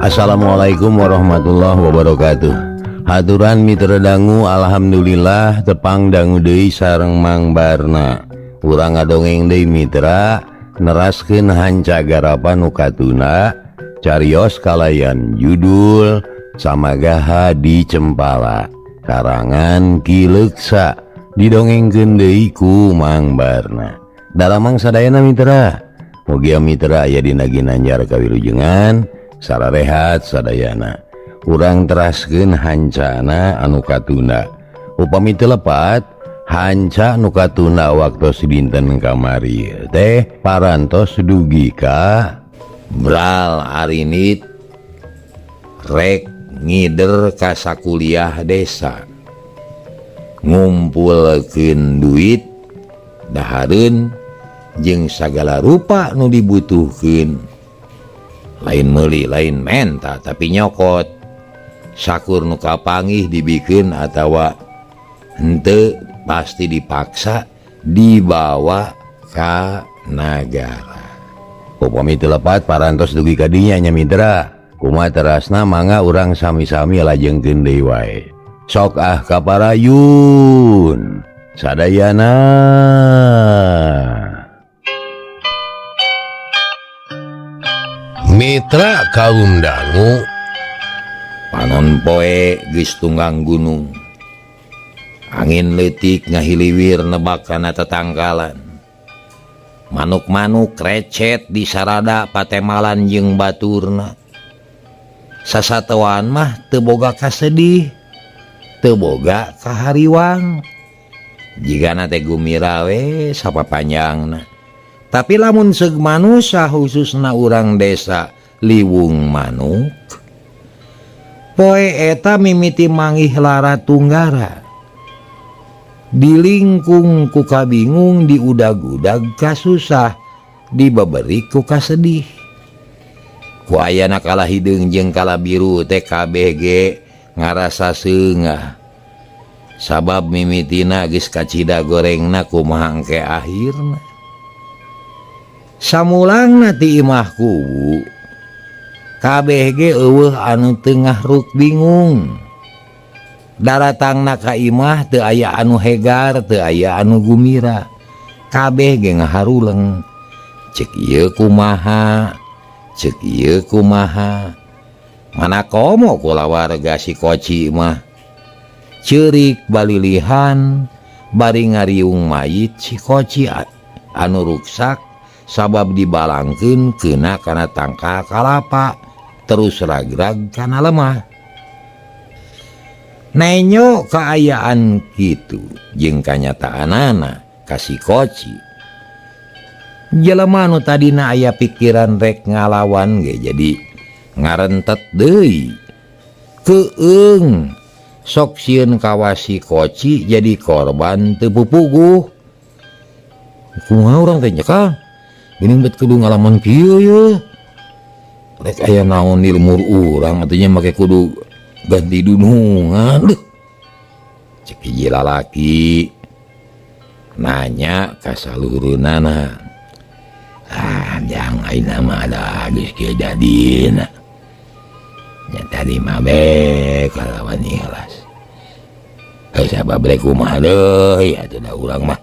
Assalamualaikum warahmatullahi wabarakatuh. Haturan mitra dangu, alhamdulillah tepang dangu deui sareng Mang Barna. Urang ngadongeng deui, mitra, neraskeun hanca garapan nu katunda, carios kalayan judul Camagaha di Cempala, karangan Ki Leuksa, didongengkeun deui ku Mang Barna. Daramang sadayana, mitra. Mugia mitra aya dina ginanjar kawilujengan, sararehat sadayana. Urang teraskeun hancana anu katunda. Upami teu lepat, hanca nu katunda waktu dinten kamari teh parantos dugi ka Bral Arinit rek ngider ka sakuliah desa, ngumpulkeun duit, dahareun jeung sagala rupa nu dibutuhkeun. Lain meuli, lain menta, tapi nyokot. Sakur nu kapanggih dibikin atawa henteu, pasti dipaksa dibawa ka nagara. Upami teu lepat, parantos dugi ka dinya nya, mitra. Kumaha terasna? Mangga urang sami-sami lajengkeun deui wae. Sok ah, kaparayun sadayana. Mitra kaum dangu, panon poe geus tunggang gunung. Angin leutik ngahiliwir nebak kana tetangkalan. Manuk-manuk recet di sarada patemalan jeung baturna. Sasatoan mah teu boga kasedih, teu boga kahariwang, jigana teh gumira we sapapanjangna. Tapi lamun seug manusa, khususna urang desa Liwung Manuk, poe eta mimiti manggih lara tunggara, dilingkung ku kabingung, diudag-udag kasusah, dibeberi ku kasedih. Ku ayana kala hideung jeung kala biru teh kabeh ge ngarasa seungah, sabab mimitina geus kacida gorengna, kumaha engke akhirna. Samulangna ti imah kuwu, kabeh ge euweuh anu teu ngahruk bingung. Daratangna ka imah teu aya anu hegar, teu aya anu gumira, kabeh ge ngaharuleng. Cek ieu kumaha, cek ieu kumaha. Mana komo kulawarga si Koci mah ceurik balilihan bari ngariung mayit si Koci anu ruksak sabab dibalangkeun keuna kana tangkal kalapa, terus ragrag kana lemah. Nenyo kaayaan kitu jeung kanyataanana ka si Koci, jelema nu tadina aya pikiran rek ngalawan ge jadi ngarentet deui, keung sok sieun kawasi Koci jadi korban teu pupuguh. Kumaha urang teh nya, Kang? Geuning bet kudu ngalaman kieu ye. Rek aya naon di lemur urang atuh nya, make kudu ganti dunungan. Duh. Cek hiji lalaki nanya ka saluhureunana. Ah, jang, ayeuna mah ada geus kieu jadina. Nya tadi mah be kalawan ikhlas. Heuh, sabab rek kumaha deui atuh, da urang mah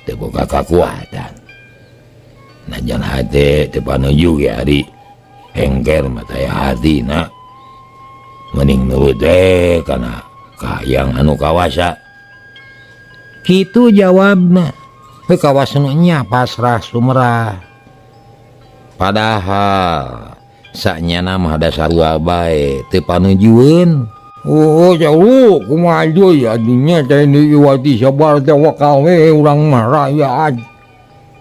teu boga kakuatan. Najan hate teu panuju ge, ari hengker mah taya hatina. Mending nurut we kana kahayang anu kawasa. Kitu jawabna. Heuh, kawas nu nya pasrah sumerah. Padahal sanyana mah da sarua bae teu panujueun. Oh, jauh kumaha deui atuh teh iwati sabar tawakal we urang mah rakyat.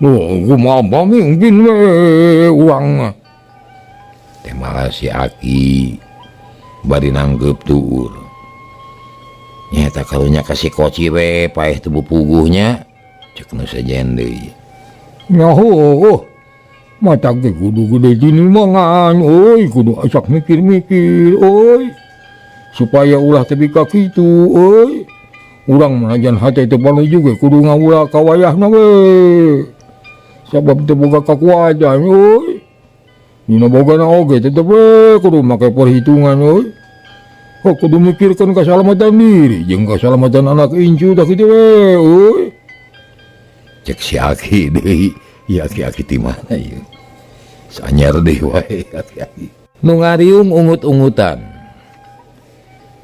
Duh, kumaha pamimpin we urang mah. Teh malah si Aki bari nanggeup tuur. Nyata karunya ka si Koci we paeh teu puguhnya, cek nu sejen deui. Nya heuh. Mata ge kudu gede tinimangan euy, kudu asak mikir-mikir euy. Supaya ulah tepi ka kitu euy. Urang manajan hate teu panuju ge kudu ngawula ka wayahna we. Sabab teu boga kakuatan euy. Dina bogana oge tetep we kudu make perhitungan euy. Oh, kudu mikirkeun kasalamatan diri jeung kasalamatan anak incu tah kitu we euy. Cek si aki deui, ieu aki-aki ti mana ieu? Sanyar deui wae aki-aki. Nu ngariung ungut-ungutan.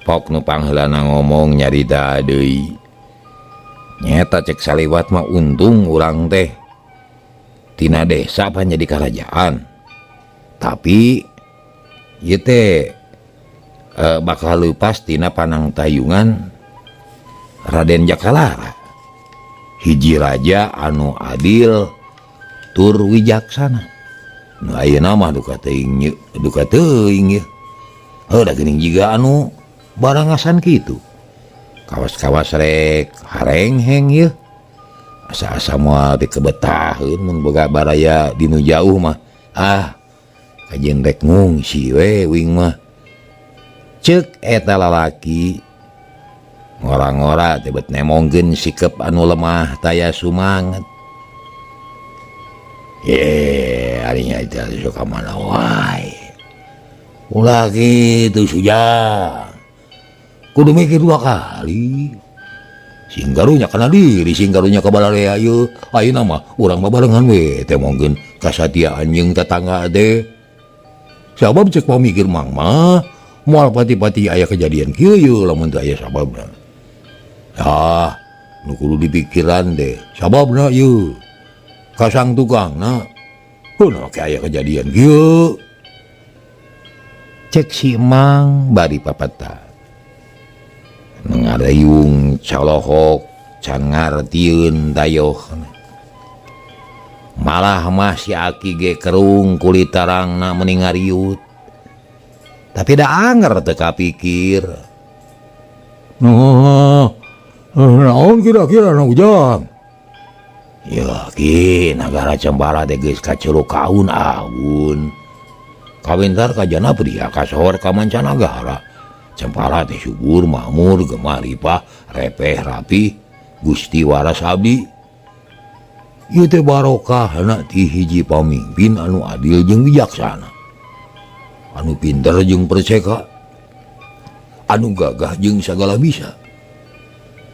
Pok nu pangheulana ngomong nyarita deui. Nyeta cek saliwat mah untung urang teh tina desa pan jadi karajaan. Tapi ieu teh bakal leupas tina panang tayungan Raden Jakalara. Hiji raja anu adil tur wijaksana. Nu ayeuna mah duka teuing duka teuing ieu. Heuh da geuning jiga anu barangasan kitu. Kawas-kawas rek harengheng ieu. Asa-asa moal dikebetaheun mun boga baraya di nu jauh mah. Ah, kajeun rek ngungsi we wing mah. Ceuk eta lalaki ngora-ngora teh bet nemongkeun sikep anu lemah taya sumanget. Ye, ari nya teh sok ka mana wae. Ulah kitu Sujang. Kudu mikir dua kali. Sing karunya kana diri, sing karunya ka balarea ieu. Ayeuna mah urang babarengan we teh mongkeun kasatiaan jeung tetangga teh. Sabab cek pamikir mang mah moal pati-pati aya kejadian kieu yeuh lamun teu aya sababna. Ah, nu kudu dipikiran teh sababna ieu. Kasang tukangna kunaon ke aya kejadian kieu. Cek si Mang bari papatah. Ngarayung calohok can ngartieun tayoh. Malah mah si aki ge kerung kulit tarangna meni ngariut. Tapi da anger teu kapikir. Nah, naon kira-kira na Ujang? Ya ki nagara Cempara teh geus kaceluk kaun aun. Kawintar kajana pria kasohor ka mancanagara. Cempara teh subur, makmur, gemah ripah, repeh, rapi, Gusti waras abdi. Ieu teh barokahna ti hiji pamimpin anu adil jeung wijaksana. Anu pinter jeung perceka. Anu gagah jeung sagala bisa.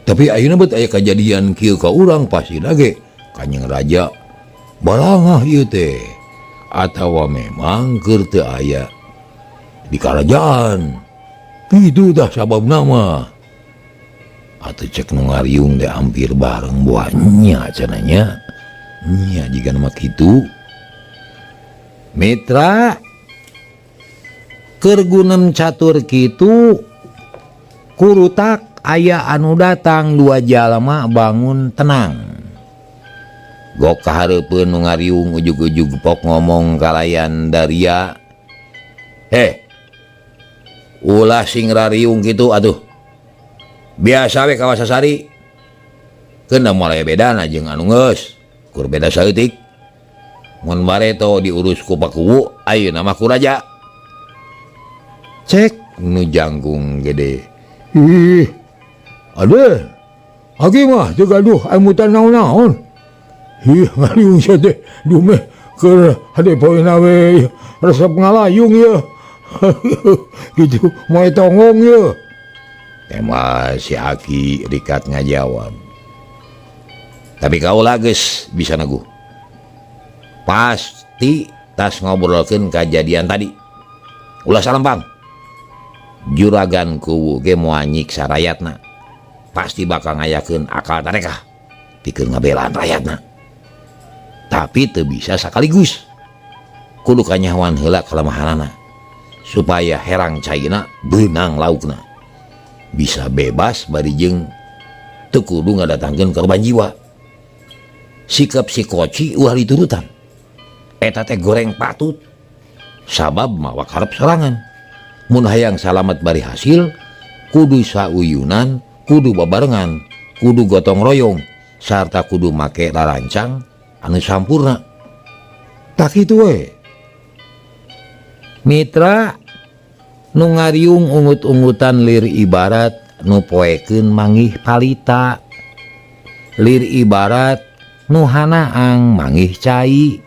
Tapi ayeuna bet aya kajadian kieu ka urang pastina ge Kanjeng Raja balangah ieu teh. Atawa memang keur teu aya di karajaan. Kitu tah sababna mah. Atuh cek nu ngariung teh hampir bareng buahnya cenah nya. Nya jiga mah kitu. Mitra keur gunem catur kitu kurutak aya anu datang dua jalma bangun tenang. Gok kahareupeun nu ngariung ujug-ujug pok ngomong kalayan daria. Heh. Ulah sing rariung kitu atuh. Biasa we kawasasari. Keun da moal aya bedana jeung anu geus. Kur beda saeutik. Mun bareto diurus ku pakuwu, ayeuna mah ku raja. Cek nu jangkung gede. Ih. Aduh. Aki mah teu gaduh emutan naon-naon. Ih, ngariung sia teh dumeh keur hade poena we resep ngalayung ieu. Gitu moe tonggong ieu. Tema si Aki rikat ngajawab. Tapi kaula geus bisa neguh. Pasti tas ngobrolkeun kajadian tadi. Ulah salempang. Juragan kuwu ge moal nyiksa rayatna. Pasti bakal ngayakeun akal tarekah pikeun ngabelaan rayatna. Tapi teu bisa sakaligus. Kudu kanyahoan heula kalemahanana supaya herang caina beunang laukna. Bisa bebas bari jeung teu kudu ngadatangkeun korban jiwa. Sikap si koci ulah diturutan. Eta teh goreng patut. Sabab mawa karep sorangan. Mun hayang salamet bari hasil, kudu sauyunan, kudu babarengan, kudu gotong royong, sarta kudu make larancang anu sampurna. Tak kitu we. Mitra nu ngariung ungut-ungutan lir ibarat nu poekeun manggih palita. Lir ibarat nu hanaang manggih cai.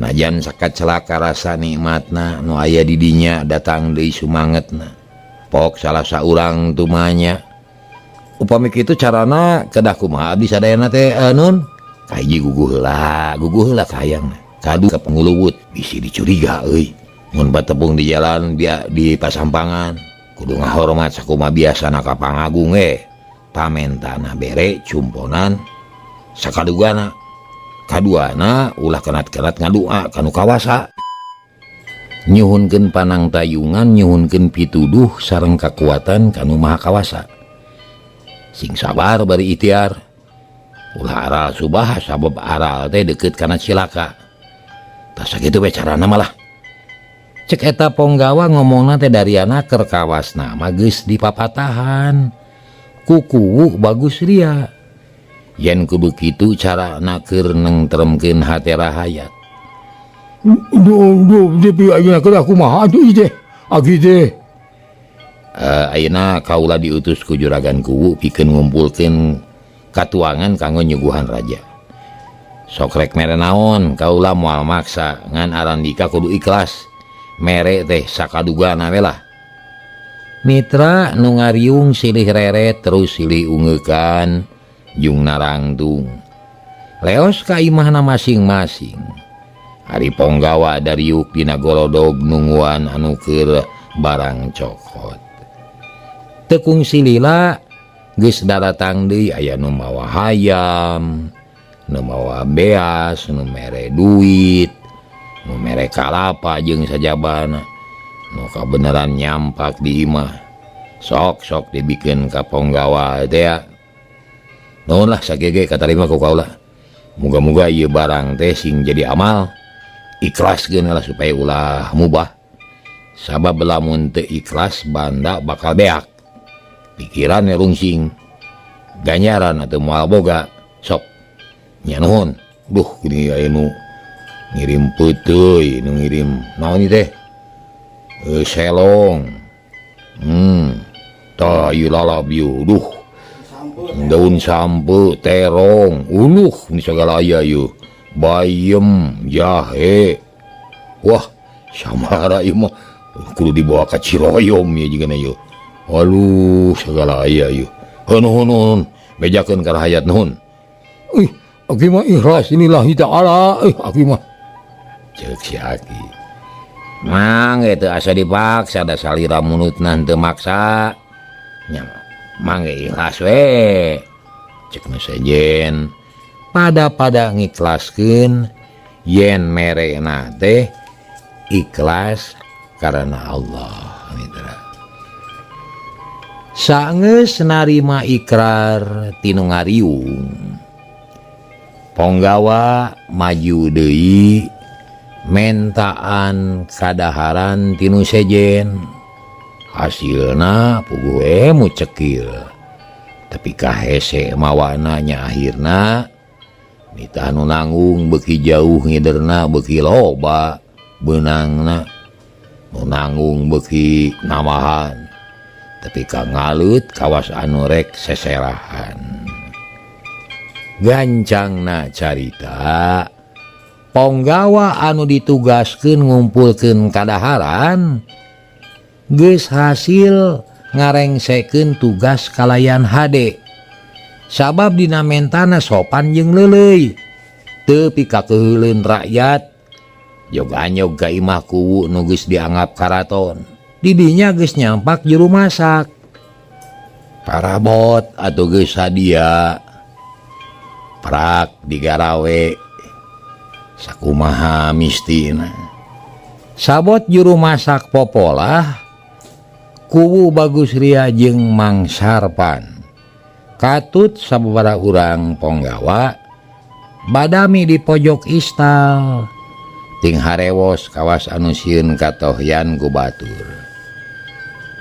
Najan sakacelaka rasa nikmatna nu aya di dinya datang deui sumangetna. Pok salah saurang tumanya. Upami kitu carana kedah kumaha abdi sadayana teh nun? Kahiji guguh heula kahayangna. Kadu ka panguluwut bisi dicuriga euy. Mun patepung di jalan di pasampangan kudu ngahormat sakumaha biasana ka pangagung we. Pamentana bere cumponan sakadugana. Kaduana ulah kenat-kenat ngadua kanu kawasa. Nyuhunkeun panangtayungan, nyuhunkeun pituduh sareng kakuatan kanu maha kawasa. Sing sabar bari ikhtiar. Ulah aral subah sabab aral teh deukeut kana cilaka. Tah sakitu we carana malah. Cek eta ponggawa ngomongna teh dariana keur kawasna mah geus dipapatahan. Kukuwu bagus ria. Yen kudu kitu carana keur nengtremkeun hate rahayat. Duh, depi ayeuna keur kumaha atuh ieu teh? Aki teh. Ayeuna kaula diutus ku Juragan Kuwu pikeun ngumpulkeun katuangan kanggo nyuguhan raja. Sok rek mere naon kaula moal maksa ngan arandika kudu ikhlas. Mere teh sakadugana we lah. Mitra nu ngariung silih reret terus silih ungeukan jeung narangtung. Leos ka imahna masing-masing. Ari ponggawa dariuk dina golodog nungguan anu keur barang cokot. Tekung silila geus daratang deui aya nu mawa hayam, nu mawa beas, nu mere duit, nu mere kalapa jeung sajabana. Nu kabeneran nyampak di imah. Sok-sok dibikeun ka ponggawa teh. Nuhun lah sagege katarima ku kaula. Muga-muga ieu barang teh sing jadi amal. Ikhlaskeun lah supaya ulah mubah. Sabab lamun teu ikhlas banda bakal beak. Pikiran rungsing. Ganjaran atau moal boga. Sok nya nuhun. Duh gini aya nu ngirim peuteuy, nu ngirim naon ieu teh? Selong. Tah ieu lalab ieu. Duh. Daun sampe, terong, uluh ini segala aya ieu. Bayem, jahe. Wah, samara ieu mah kudu dibawa ka Ciroyom ieu jigana ieu. Aduh, segala aya ieu. Nuhun nuhun, bejakeun ka rahayat nuhun. Ih, aki mah ikhlas inillahi ta'ala. Ih, aki mah. Ceuk si aki. Mang teu asa dipaksa da salira munutna teu maksa. Nya mang ge ikhlas we. Ceuk nu sejen. Pada-pada ngikhlaskeun yen merena teh ikhlas karena Allah mitra. Saeunggeus narima ikrar tinu ngariung. Ponggawa maju deui mentaan kadaharan tinu sejen. Hasilna puguh emu cekil. Tapi kahese mawana nya akhirna nitah nu nanggung beuki jauh ngiderna beuki loba beunangna nu nanggung beuki namahan. Tapi ka ngalut kawas anu rek seserahan. Gancangna carita ponggawa anu ditugaskeun ngumpulkeun kadaharan geus hasil ngarengsekeun tugas kalayan hade. Sabab dina mentana sopan jeung leuleuy. Teu pikakeuheuleun rakyat jog-anyog ka imah kuwu nu geus dianggap karaton. Didinya geus nyampak juru masak. Parabot atuh geus sadia. Prak digarawe sakumaha mistina. Sabot juru masak popolah kuwu Bagus Ria jeung Mang Sarpan. Katut sababaraha urang ponggawa badami di pojok istal. Ting harewos kawas anu sieun katohyan ku batur.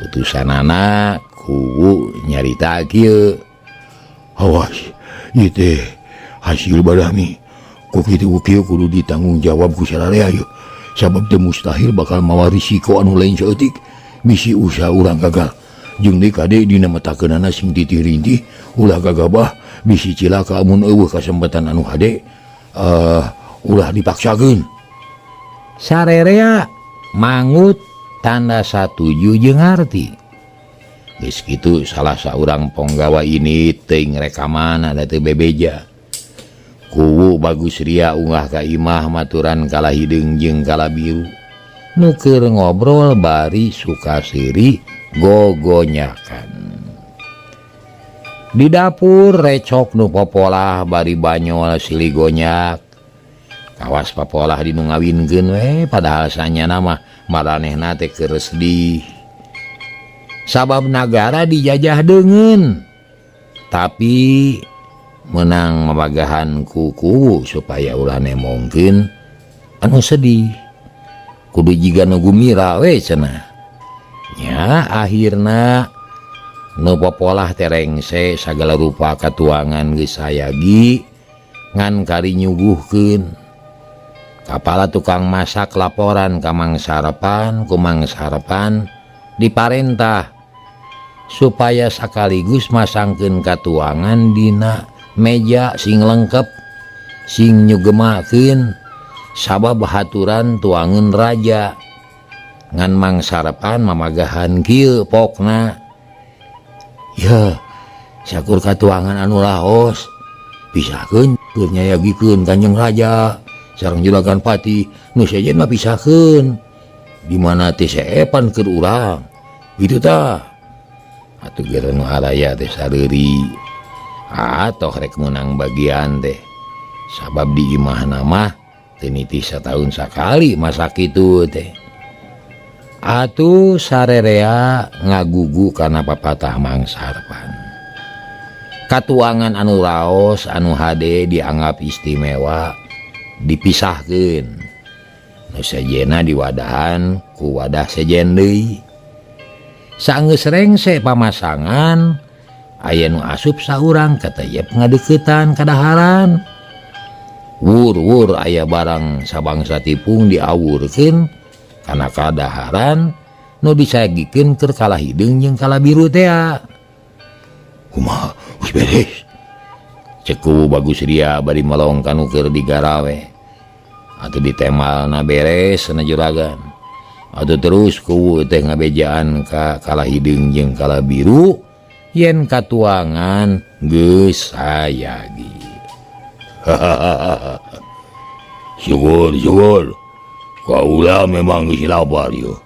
Utusanana kuwu nyarita kieu. Awas, ieu teh hasil badami. Ku kitu kieu kudu ditanggung jawab ku sararea ieu. Sabab teu mustahil bakal mawa risiko anu lain saeutik. Misi usaha urang gagal. Jeung deui kade dina matakeunana sing titih rintih ulah gagabah bisi cilaka amun eueuh kasempatan anu hade ulah dipaksakeun. Sarerea mangut tanda satuju jeung ngarti. Geus kitu salah saurang ponggawa ini teuing rekaman ada teu bebeja. Kuwu Bagus Ria unggah ka imah maturan kala hideung jeung kala biru. Nu keur ngobrol bari sukasiri gogonyakan. Di dapur recok nu popolah bari banyol silih gonyak. Kawas papolah di nu ngawinkeun we padahal sanyana mah maranehna teh keur sedih. Sabab nagara dijajah deungeun. Tapi menang mamagahan ku kuwu supaya ulah nemongkeun anu sedih. Kudu jiga nu gumira we cenah. Nya akhirna nu popolah teh rengse sagala rupa katuangan geus sayagi ngan kari nyuguhkeun. Kapala tukang masak laporan ka Mang Sarpan, ku Mang Sarpan diparentah supaya sakaligus masangkeun katuangan dina meja sing lengkep sing nyugemakeun sabab haturan tuangeun raja. Ngan Mang Sarpan mamagahan kieu pokna. Ya, sakur katuangan anu laos pisahkeun keur nyayagikeun Kanjeng Raja sareng Juragan Pati nu sejen mah pisahkeun. Di mana teh seepan keur urang. Kitu tah. Atuh geura nu araya teh sareuri. Atoh rek meunang bagian teh. Sabab di imahna mah teu nitih sataun sakali masak kitu teh. Atuh sarerea ngagugu kana papatah Mang Sarpan. Katuangan anu raos anu hade dianggap istimewa dipisahkeun. Nu sejena diwadahan ku wadah sejen deui. Saenggeus rengse pamasangan aya nu asup saurang katayep ngadeuketan kadaharan. Wur-wur aya barang sabangsa tipung diawurkeun kana kadaharan nu disagikeun keur kala hideung jeung kala biru tea. Kumaha geus beres? Cek kuwu Bagus Ria bari melong kanu keur digarawe. Atuh ditemalna beres cenah juragan. Atuh terus kuwu teh ngabejaan ka kala hideung jeung kala biru yen katuangan geus sayagi. Syukur, syukur. Kaula memang geus lapar yeuh.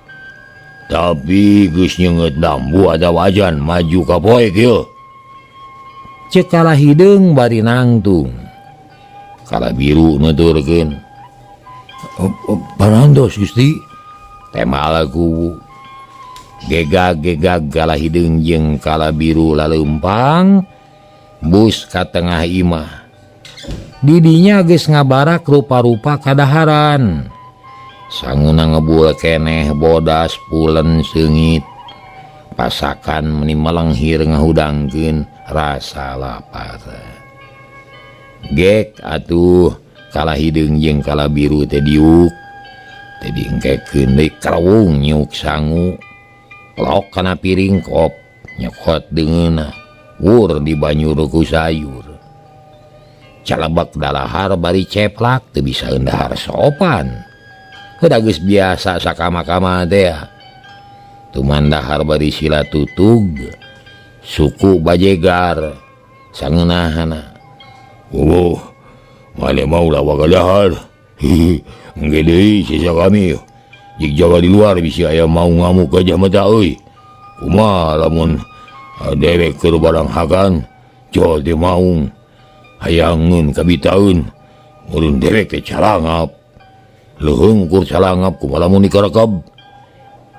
Tapi geus nyeungeut dambu atawa ajan maju ka poek yeuh. Cek kala hideung bari nangtung. Kala biru nuturkeun. Parantos Gusti. Temal kuwu. Gegag-gegag kala hideung jeung kala biru laleumpang bus ka tengah imah. Didinya geus ngabarak rupa-rupa kadaharan. Sanguna ngebul keneh bodas pulen seungit. Pasakan meni melenghir ngahudangkeun rasa lapar. Gek atuh kala hideung jeung kala biru teh diuk. Teh diengkekeun deui karawung nyuk sangu. Plok kana piring kop nyokot deungeunna. Wur dibanyur ku sayur. Calebek dalahar bari ceplak teu bisa eundahar sopan. Heuda geus biasa sakama-kama teh. Tumandahar bari sila tutug suku bajegar sangeunahna. Oh, mane mau ulah wagadahar. Engke deui sisa kami. Jik jaga di luar bisi aya mau ngamuk gajah mata euy. Kumaha lamun dewek keur barang hakan jol teh maung. Hayangeun kabitaeun urun dewek teh calangap. Leuheung ukur calangap kumaha lamun dikarekeb.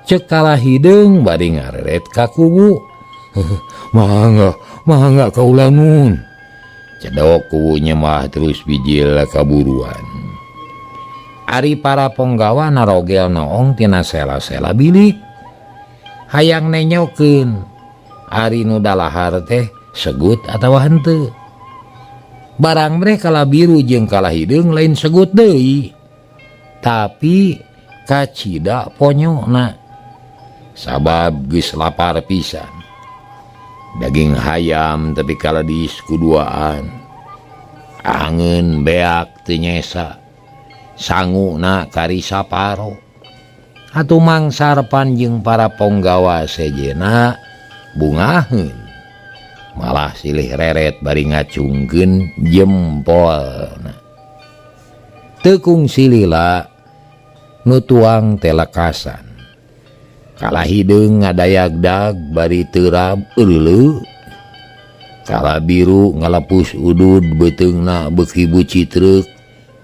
Cek kala hideung bari ngareret ka kuwu. Mangga, mangga kaula nun. Cedok kuwu nyemah terus bijil kaburuan. Ari para ponggawa narogel noong tina sela-sela bilik. Hayang nenyokeun ari nu dalahar teh segut atawa henteu. Barang mreh kala biru jeung kala hideung lain segut deui. Tapi kacida ponyona. Sabab geus lapar pisan. Daging hayam tapi kala diis kuduaan. Angeun beak teu nyesa. Sanguna kari saparo. Atuh Mang Sarpan jeung para ponggawa sejena bungaheun. Malah silih reret bari ngacungkeun jempolna. Teu kungsi lila nu tuang teh lekasan. Kala hideung ngadayagdag bari terab euleuh. Kala biru ngalepus udud beuteungna beuki bucitreuk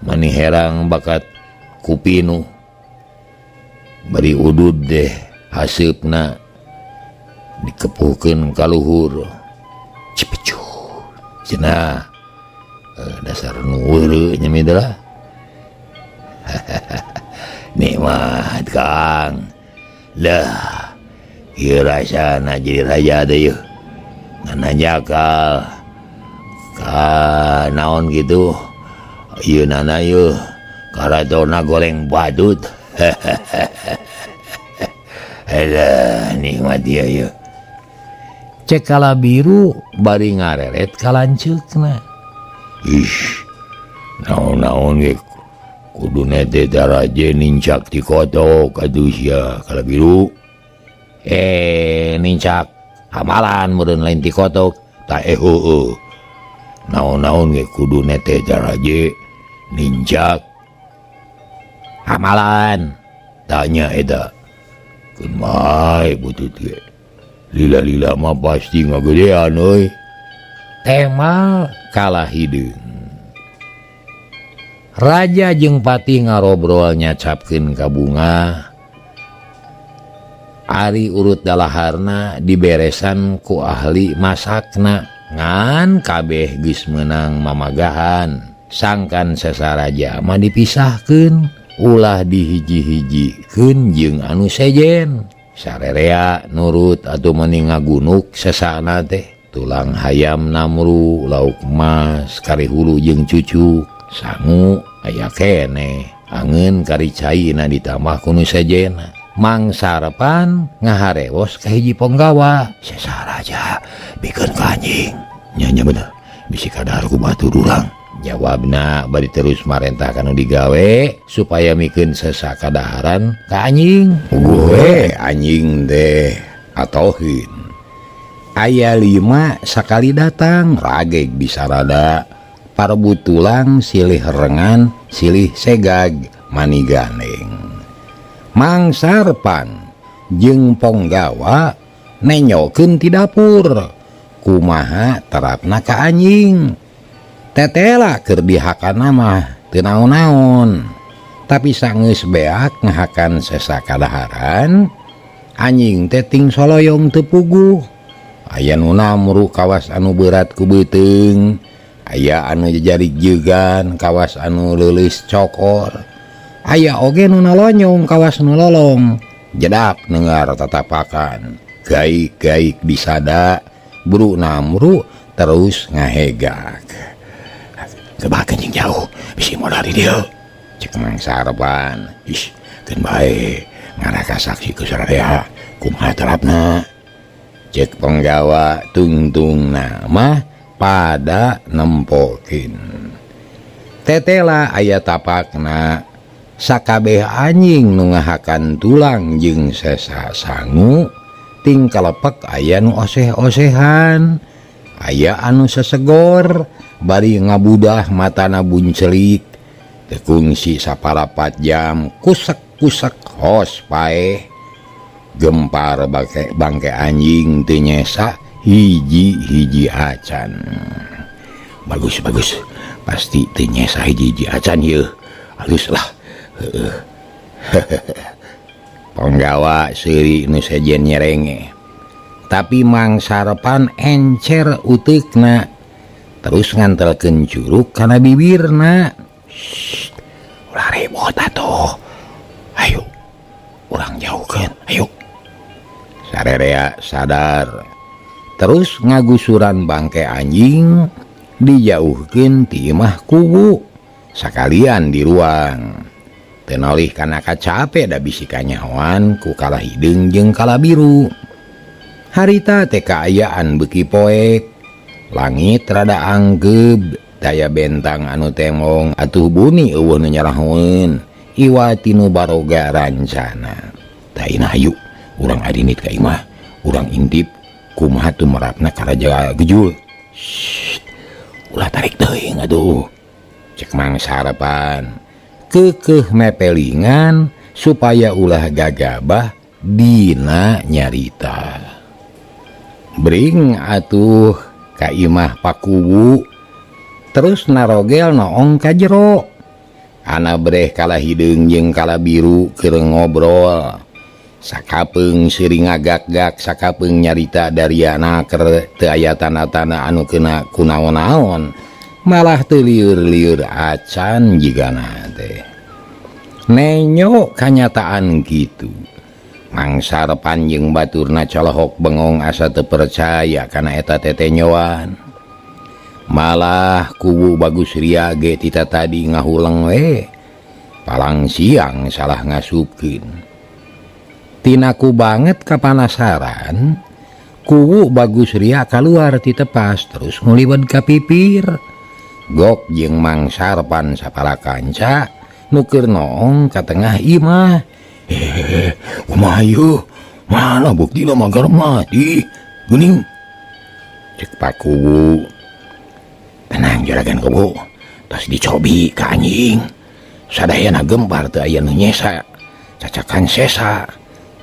mani herang bakat kupinu. Bari udud deh haseupna dikepuhkeun ka luhur. Cipecuh cenah dasar nu weureu nya mah lah. Nikmat Kang. Lah ieu rasana jadi raja teh yeuh. Ngan jakal ka naon kitu ieu nana yeuh karatona goreng badut. Alah nikmat ieu yeuh. Cek kala biru bari ngareret ka lanceukna. Ih, naon-naon ge kuduna teh daraje nincak ti kotok atuh sia kala biru. Nincak amalan meureun lain ti kotok ta heueuh. Naon-naon ge kuduna teh daraje nincak amalan. Tanya eta. Keun bae butut ge. Lila-lila mah pasti ngagedean euy. Temal kalah hideung. Raja jeung patih ngarobrol nyacapkeun ka bunga. Ari urut dalaharna diberesan ku ahli masakna ngan kabeh geus meunang mamagahan. Sangkan sesaraja mah dipisahkeun ulah dihiji-hijikeun jeung anu sejen. Sarerea nurut atuh meni ngagunuk sesana teh tulang hayam namru lauk emas kari hulu jeung cucuk sangu aya keneh angeun kari caina ditambah ku nu sejena. Mang Sarpan ngaharewos ka hiji ponggawa sesaraja bikeun ka anjing nya nya bener bisi kadahar ku batur urang jawabna bari terus marentah kanu digawe supaya mikeun sesa kadaharan ka anjing. Gue anjing teh atohin aya 5 sakali datang rageg bisa rada parebut tulang silih rengan silih segag mani gandeng. Mang Sarpan jeung ponggawa nenyokeun ti dapur kumaha terapna ka anjing. Tetela keur dihakana mah teu naon-naon tapi sanggeus beak ngahakan sesa kadaharan anjing teh ting soloyong teu puguh. Aya nu namru kawas anu berat ku beuteung, aya anu jejari jegan kawas anu leuleus cokor, aya oge nu nalonyong kawas nu lolong jedap nengar tatapakan gaik-gaik disada buru namru terus ngahegak. Kebaken jeung jauh bisi modal di dieu cek Mang Sarpan. Ih keun bae ngarah ka saksi ku sararea kumaha terapna cek penggawa tungtungna mah pada nempokeun. Tetela aya tapakna sakabeh anjing nu ngahakan tulang jeung sesa sangu ting kalepek aya nu oseh-osehan aya anu sesegor bari ngabudah matana buncelik teu kungsi saparapat jam kusek-kusek hos paeh gempar bangke anjing teu nyesa hiji-hiji acan. Bagus bagus pasti teu nyesa hiji-hiji acan yeuh halus lah. Heueuh. Ponggawa seuri nu sejen nyerenge tapi Mang Sarpan encer uteukna terus ngantelkeun curug kana bibirna. Shh, ulah ribut atuh. Ayo, urang jauhkeun, ayo. Sarerea sadar. Terus ngagusuran bangke anjing dijauhkeun ti imah kubu sakalian di ruang. Teu nolih kana kacape da bisi kanyahoan ku kala hideung jeung kala biru. Harita teh kaayaan beuki poek. Langit rada anggeub Daya bentang anu temong atuh buni eueuh nu nyarahoeun iwa tinu baroga rancana. Taina hayu urang adinit ka imah, urang intip kumaha tumerapna ka Raja Gejul. Shh, ulah tarik teuing atuh. Cek Mang Sarpan keukeuh mepelingan supaya ulah gagabah dina nyarita. Bring atuh ka imah Pakuwu terus narogel noong ka jero. Ana breh kala hideung jeung kala biru keur ngobrol. Sakapeung seuring ngagak-gak, sakapeung nyarita dariana keur teu aya tanda-tanda anu kena kunaon-naon. Malah teu lieur-lieur acan jigana teh. Nenyo kanyataan kitu. Mang Sarpan jeung baturna colohok bengong asa teu percaya kana eta tetenyoan. Malah kuwu Bagus Ria ge tita tadi ngahuleng we. Palang siang salah ngasupkeun. Tinaku banget kapanasaran, kuwu Bagus Ria kaluar ti tepas terus nguliwet ka pipir. Gok jeung Mang Sarpan sapara kanca nu keur noong ka tengah imah. Kumaha ieu? Mana buktina magar mati? Geuning. Cek Pakuwu. Tenang juragan kuwu, tos dicobi ka anjing. Sadayana gempar teu aya nu nyesa. Cacakan sesa.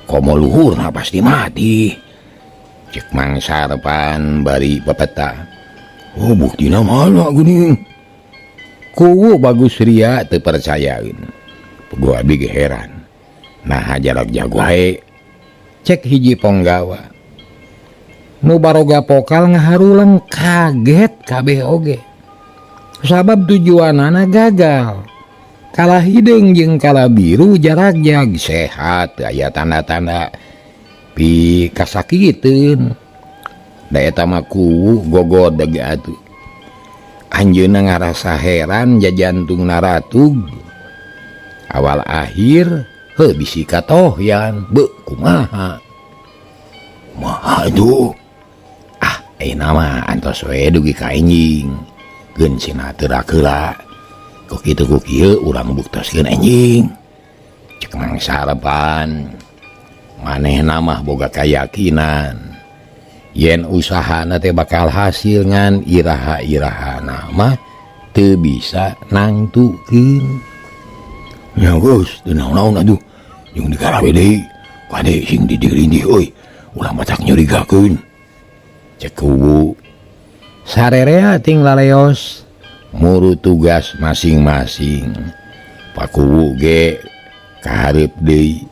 Komo luhurna pasti mati. Cek Mang Sarpan bari pepeta. Oh buktina mana geuning? Kuwu Bagus Ria teu percayaeun. Puguh abdi ge heran. Naha jarak jago wae. Cek hiji ponggawa. Nu baroga pokal ngaharuleng kaget kabeh oge. Sabab tujuanana gagal. Kalah hideung jeung kala biru jarak jag sehat aya tanda-tanda pi kasakiteun. Da eta mah kuwu gogodeg atuh. Anjeunna ngarasa heran jajantungna ratug. Awal akhir heuh bisi katohyan beuh kumaha. Kumaha atuh? Ah, ayeuna mah antos we dugi ka enjing. Geun cenah teu rakeula. Ku kitu ku kieu urang buktoskeun enjing. Cek Mang Sarpan manehna mah boga kayakinan yen usahana teh bakal hasil ngan iraha-irahana mah teu bisa nangtukeun. Ya geus teu naon-naon atuh jeung digarawe deui. Kade sing didirindih euy, ulah matak nyurigakeun. Cek kuwu. Sarerea ting laleos muru tugas masing-masing. Pakuwu ge kahareup deui.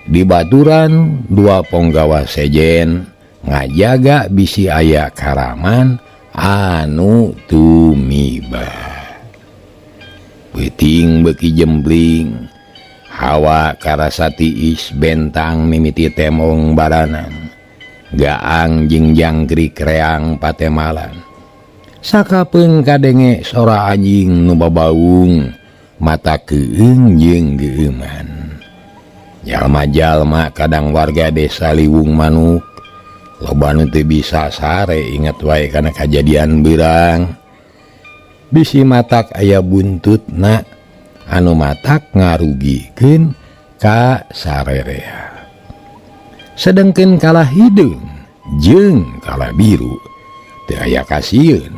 Di baturan dua ponggawa sejen ngajaga bisi aya karaman anu tumiba. Beuting beuki jembling, hawa karasa tiis bentang mimiti temong baranan. Gaang jeung jangkrik reang patemalan. Sakapeung kadenge sora anjing nu babaung, mata keung jeung geueuman. Jalma-jalma kadang warga desa Liwung Manuk loba nu teu bisa sare inget wae kana kajadian beurang. Bisi matak aya buntutna anu matak ngarugikeun ka sarerea. Sedengkeun kalah hideung jeung kalah biru teu aya kasieun,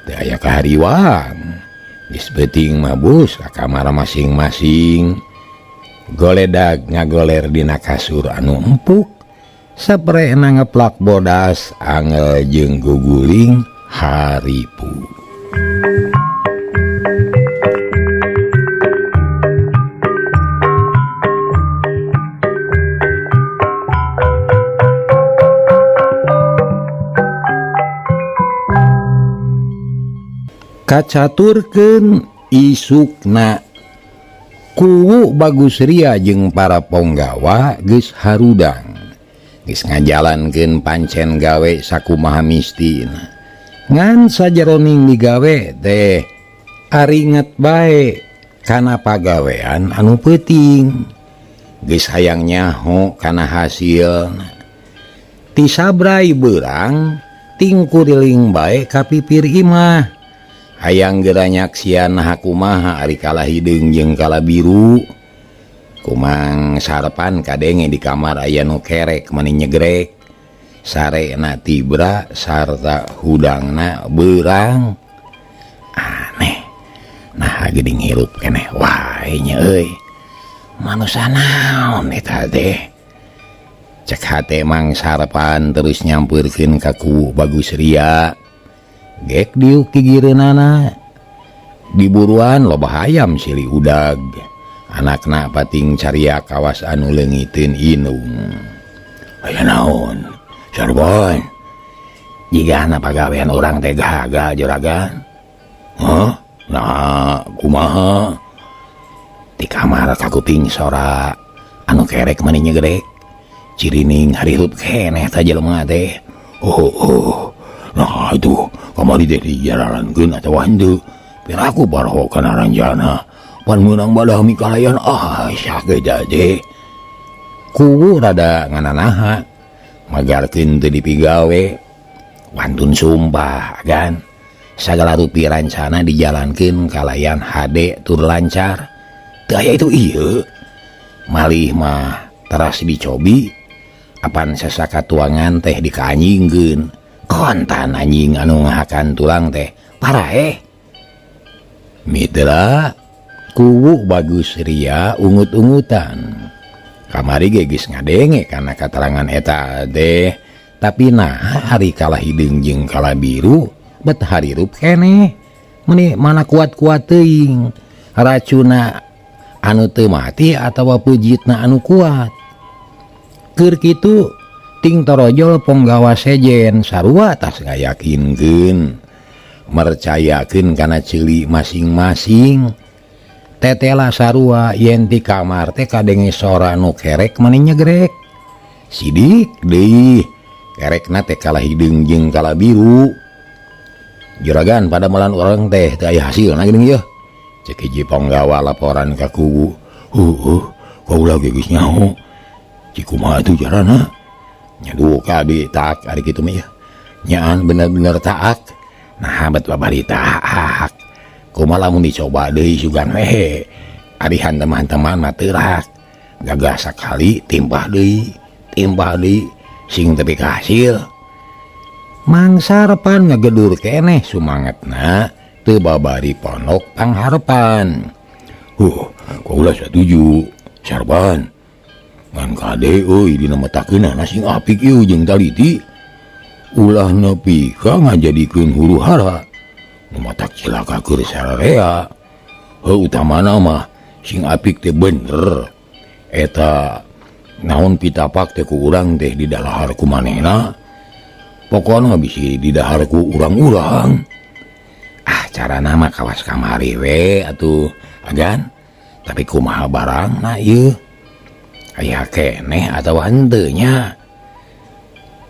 teu aya kahariwang. Geus beuting mah bus ka kamar masing-masing. Goledag ngagoler dina kasur anu empuk, saprena ngeplak bodas angel jeung guguling haripu. Kacaturkeun isukna kuwu Bagus Ria jeung para ponggawa geus harudang, geus ngajalankeun pancen gawe sakumaha mistina. Ngan sajeroning digawe teh aringet bae kana pagawean anu peuting. Geus hayang nyaho kana hasilna. Ti sabrai beurang tingkuriling bae ka pipir imah. Hayang geura nyaksian naha kumaha ari kalah hideung jeung kala biru. Kumang Sarpan kadenge di kamar aya nu kerek mani nyegrek. Sarena tibra sarta hudangna beurang. Aneh. Nah geuning hirup keneh wae nya euy. Manusa naon eta teh? Cek hate Mang Sarpan terus nyampeurkeun ka Kuwu Bagus Ria. Gek diuk gigireunana. Diburuan loba hayam silih udag. Anakna pating caria kawas anu leungiteun inung. Aya naon? Sarpan. Jigana pagawean urang teh gagal juragan. Hah? Nah, kumaha? Di kamar kakuping sora anu kerek mani nyegrek. Cirining harirup keneh ta jelema teh. Oh, oh. Nah itu kamari teh dijalalankeun atawa henteu. Piraku barho kana ranjana. Pan meunang badah mikalayan ah ge teh. Kuwu rada ngananaha. Magarkeun teu dipigawe. Wantun sumpah kan. Sagala rupi rancana dijalankeun kalayan hade tur lancar. Teu aya itu ieu. Malih mah teras dicobi. Apan sasaka tuangan teh dikaanjingkeun. Kontan anjing anu ngahakan tulang teh paraeh. Mitra Kuwu Bagus Ria ungut-ungutan. Kamari ge geus ngadenge kana katerangan eta teh. Tapi nah ari kalah hideung jeung kala biru bet harirup keneh. Meuni mana kuat-kuat teuing. Racuna anu teu mati atawa pujitna anu kuat. Keur kitu ting torojol ponggawa sejen sarua tas ngayakinkeun mercayakeun kana ceuli masing-masing. Tetela sarua yen ti kamar teh kadenge sora nu kerek mani nyegrek. Sidik deui kerekna teh kalah hideung jeung kala biru. Juragan pada malan urang teh teu aya hasilna geuning yeuh. Cek hiji ponggawa laporan ka kuwu. Heueuh, kaula ge geus nyaho. Cik kumaha atuh carana? Nya duka di taak ari kitu mah yeuh. Nyaan bener-bener taak. Nah bet babari taak. Kumaha lamun dicoba deui sugan we. Arihan teman-teman mah teurak. Gagah sakali timpah deui sing tepi ka hasil. Mang Sarpan ngegedur keneh sumangetna teu babari pondok pangharepan. Kaula satuju Sarpan. Ngan kade euy dina metakeunana sing apik ieu jeung taliti. Ulah nepi ka ngajadikeun huru hara. Nu matak cilaka keur sararea. Heuh utamana mah sing apik teh bener. Eta naon pitapak teh ku urang teh didalahar ku manehna. Pokona bisi didahar ku urang-urang. Ah carana mah kawas kamari we atuh agan. Tapi kumaha barangna ieu? Aya keneh atawa henteu nya?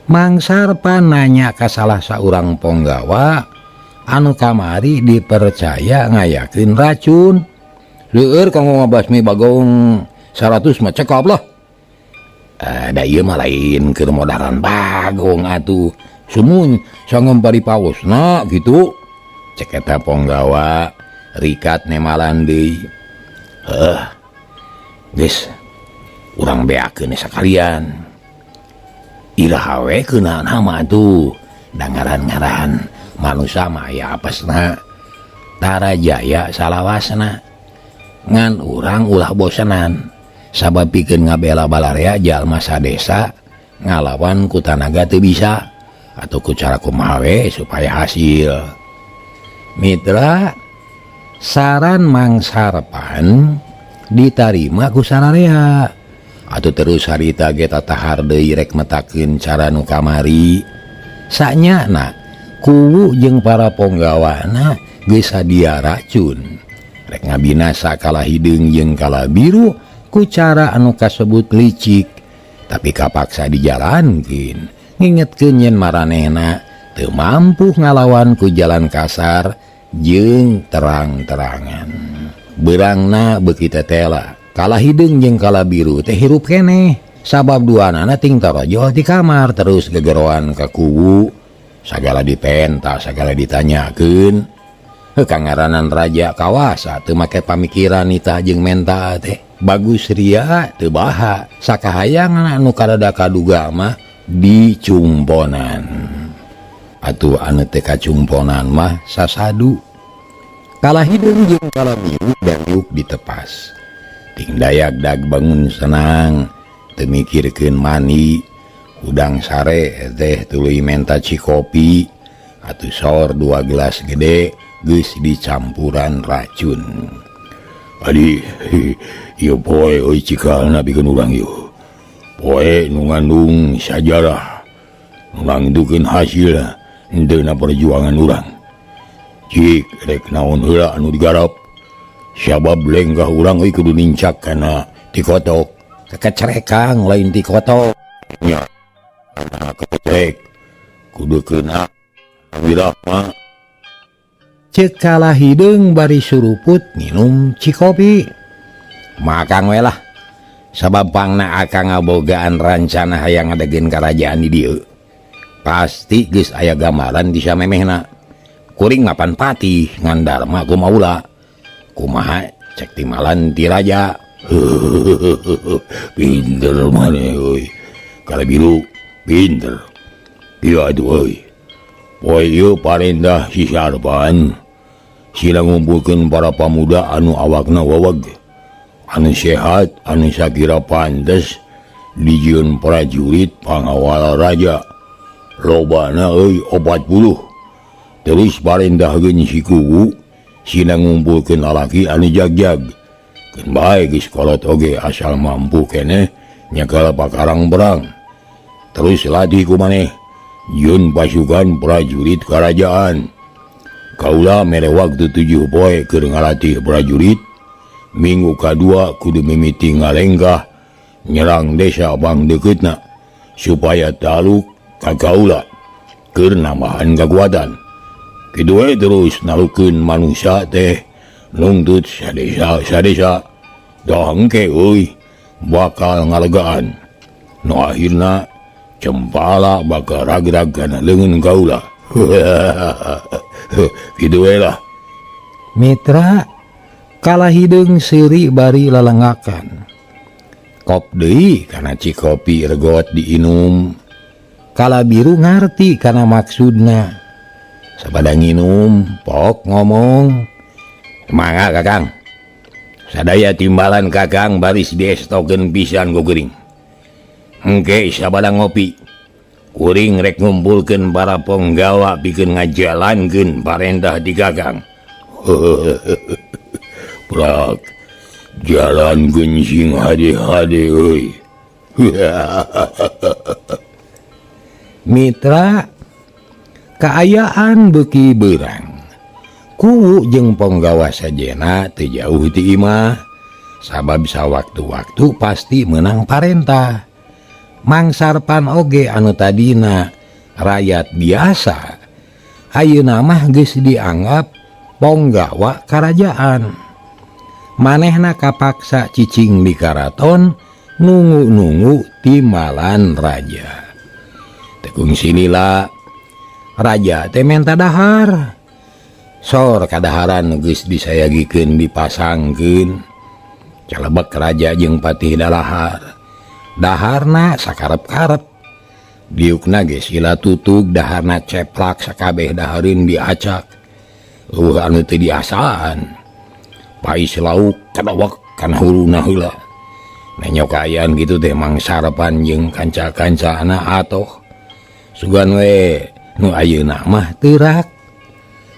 Mang Sarpan nanya ka salah saurang ponggawa anu kamari dipercaya ngayakeun racun. Leueur kanggo ngabasmi bagong 100 mah cekap lah. Da ieu mah lain keur modaran bagong atuh. Sumun sangem bari paosna gitu. Cek eta ponggawa rikat nemalan deui. Heuh. Geus urang beakeun sakalian. Iraha we keunana mah atuh. Da ngaran-ngaran manusa mah aya apesna. Tara jaya salawasna. Ngan urang ulah bosenan. Sabab pikeun ngabela balarea jalma sadesa ngalawan ku tanaga teu bisa atau ku cara kumaha we supaya hasil. Mitra saran Mang Sarpan ditarima ku sararea. Atuh terus harita ge tatahar deui rek metakeun cara nu kamari. Sanyana kuwu jeung para ponggawana geus sadia racun. Rek ngabinasa kalah hideung jeung kala biru ku cara anu kasebut licik. Tapi kapaksa dijalankeun. Ngingetkeun yen maranehna teu mampu ngalawan ku jalan kasar jeung terang-terangan. Beurangna beuki tetela. Kalah hideung jeung kala biru teh hirup keneh. Sabab duanana ting tarojol ti kamar terus gegeroan ka kuwu. Sagala dipenta, sagala ditanyakeun. Heuh kangaranan raja kawasa teu make pamikiran nitah jeung menta teh. Bagus ria teu baha sakahayangan anu karada kaduga mah dicumponan. Atuh anu teh kacumponan mah sasadu. Kalah hideung jeung kala miuk dan miuk ditepas. Ting dayak dag bangun senang teu mikirkeun mani udang sare teh tuluy menta cikopi atuh sor 2 gelas gede geus dicampuran racun. Adi ieu poe euy cikalna pikeun urang ieu. Poe nu ngandung sajarah, nu ngangdukeun hasilna henteu na perjuangan urang. Cik rek naon heula anu digarap. Sabab lenggah urang euy kudu nincak kana tikotok. Kekecerekang lain tikotok. Nya kana kecekrek kudu keuna wirahma. Ceuk kalah hideung bari suruput minum cikopi. Makang we lah. Sabab pangna akang ngabogaan rancana hayang ngadegeun karajaan di dieu. Pasti geus aya gambaran di samemehna. Kuring mapan patih ngan darma kumaula. Kumaha cek timalan ti raja. Pinter maneh euy. Kala biru pinter. Ieu atuh euy. Poe ieu parendah si Sarpan. Sila ngumpulkeun para pamuda anu awakna weweg, anu sehat, anu sakira pantes dijieun prajurit pangawal raja. Lobana euy 40. Terus parendahkeun si kuwu sila ngumpulkeun lalaki anu jagjag. Keun bae geus kolot oge asal mampu keneh nyekal pakarang perang. Terus latih ku maneh jieun pasukan prajurit kerajaan. Kaula mere waktu 7 poe keur ngalatih prajurit. Minggu kadua kudu mimiti ngalenggah nyerang desa bang deuketna supaya taluk ka kaula keur nambahan kakuatan. Kitu we terus nalukeun manusia teh nungtut sadesa-sadesa. Dah engke euy bakal ngalegaan. Nu akhirna cempala bakal ragrag kana leungeun kaula. Kitu we lah. Mitra kalah hideung seuri bari lalengakan. Kop deui kana cikopi regot diinum. Kala biru ngarti kana maksudna. Sabada nginum, pok ngomong. Mangga Kakang. Sadaya timbalan Kakang baris diestokeun pisan ku geuring. Engke sabada ngopi. Kuring rek ngumpulkeun para penggawa pikeun ngajalankeun parentah di Kakang. Prak jalankeun sing hade-hade euy. Mitra kaayaan beuki beurang. Kuwu jeung penggawa sajena teu jauh ti imah. Sabab sawaktu-waktu pasti meunang parentah. Mang Sarpan oge anu tadina rakyat biasa ayeuna mah geus dianggap ponggawa karajaan. Manehna kapaksa cicing di karaton nungu-nungu timbalan raja. Tekung sinila raja teh menta dahar. Sor kadaharan geus disayagikeun dipasangkeun. Calebek raja jeung patih dalahar. Daharna sakarep-karep. Diukna ge sila tutug daharna ceplak sakabeh dahareun diacak. Eueuh anu teu diasaan. Pais lauk kadawek kana huluna heula. Nenyokayan kitu teh Mang Sarpan jeung kanca-kancana atoh. Sugan we nu ayeuna mah teurak.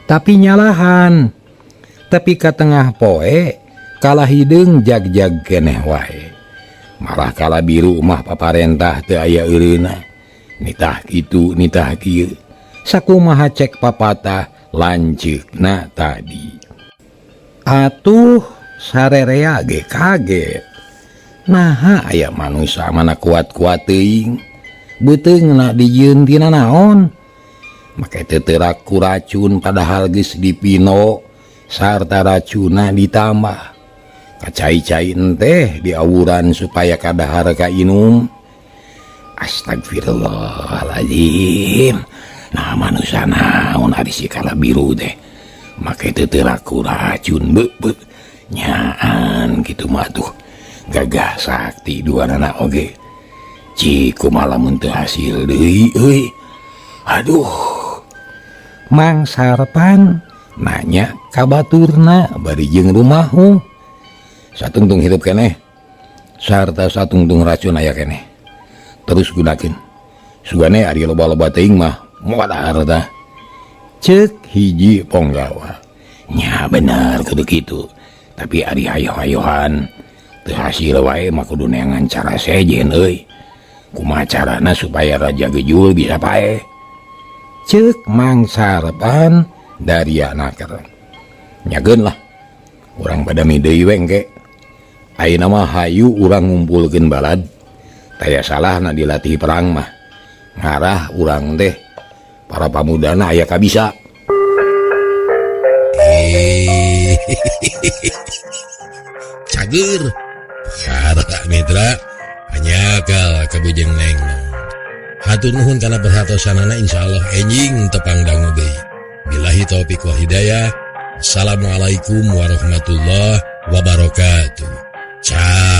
Tapi nyalahan. Tapi ka tengah poe kalah hideung jag-jag keneh wae. Marah kala biru mah paparentah teu aya eureuna. Nitah kitu nitah kieu. Sakumaha cek papatah lanceukna tadi. Atuh sarerea ge kaget. Naha aya manusa mana kuat-kuat teuing. Beuteungna dijieun tina naon? Make teu teurak ku racun padahal geus dipino sarta racunna ditambah. Kacai-cai teh diawuran supaya kadahar kainum. Astagfirullahaladzim. Nah manusia naon ari si kala biru teh. Make teu teraku racun be be nyaan kitu mah tuh gagah sakti dua anak oge. Cik kumaha lamun teu hasil deui euy. Aduh. Mang Sarpan nanya ka baturna bari jeung rumahu. Satungtung hirup keneh sarta satungtung racun aya keneh. Terus gunakeun. Sugane ari loba-loba teuing mah modar tah. Ceuk hiji ponggawa. Nya bener kudu kitu. Tapi ari hayo-hayohan teu hasil wae mah kudu neangan cara sejen euy. Kumaha carana supaya Raja Gejul bisa paeh? Ceuk Mang Sarpan dari naker. Nyageun lah. Urang badami deui we engke. Ayeuna mah hayu urang ngumpulkeun balad. Taya salahna dilatih perang mah. Ngarah urang teh para pamudana aya kabisa. Cager. Para mitra hanyakal kabujeng neng. Hatur nuhun kana perhatosanana, insyaallah enjing tepang dangu deui. Billahi taufik wal hidayah. Assalamualaikum warahmatullahi wabarakatuh. Ciao.